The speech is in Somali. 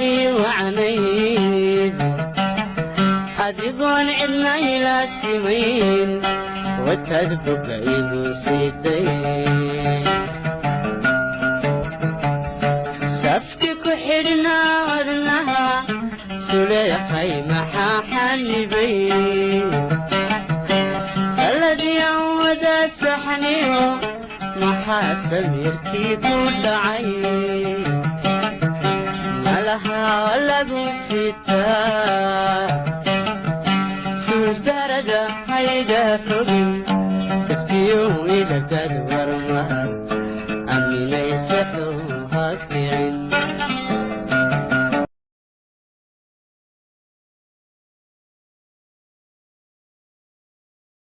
Ii wacnayd adigoon cidna ila simayn, wataad boga igu siiday. Safki ku xidhnaa wadnaha, Suleekhay, maxaa xanibay? Taladii aan wada saxniyo, maxaa samiirkii ku dhacay? Malaha lagu sitaa suldarada, hayga fogin, saftiyo ilagad warmaha.